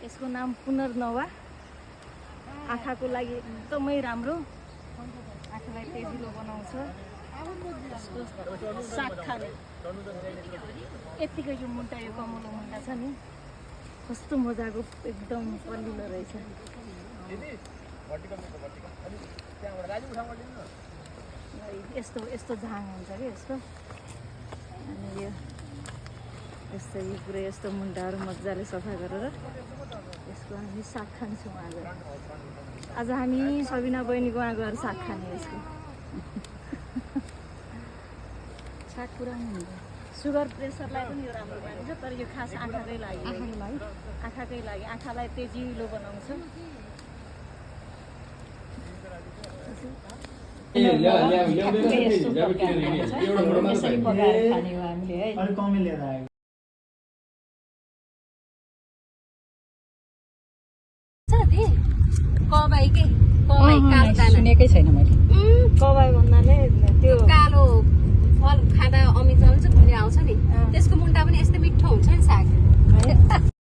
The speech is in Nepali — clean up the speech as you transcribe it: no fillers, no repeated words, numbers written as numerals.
यसको नाम पुनर्नवा। आँखाको लागि एकदमै राम्रो, आँखालाई तेजिलो बनाउँछ। साग खाने यतिकै यो मुन्टा, यो कमलो मुन्टा छ नि, कस्तो मजाको एकदम पल्लिलो रहेछ। यस्तो यस्तो झाङ हुन्छ कि यसको। अनि यो यस्तो यो पुरै यस्तो मुन्टाहरू मजाले सफा गरेर यसको हामी साग खान्छौँ आज। आज हामी सबिना बहिनीको वहाँ गएर साग खाने यसको। साग पुरानो हुन्छ, सुगर प्रेसरलाई पनि यो राम्रो मानिन्छ। तर यो खास आँखाकै लागि, आँखाकै लागि, आँखालाई तेजिलो बनाउँछ। यस्तो तरकारी खान्छ, यसरी पकाएर खाने हो हामीले है। कबाई के कबाई काट्दैन, सुनेकै छैन मैले। कबाई भन्नु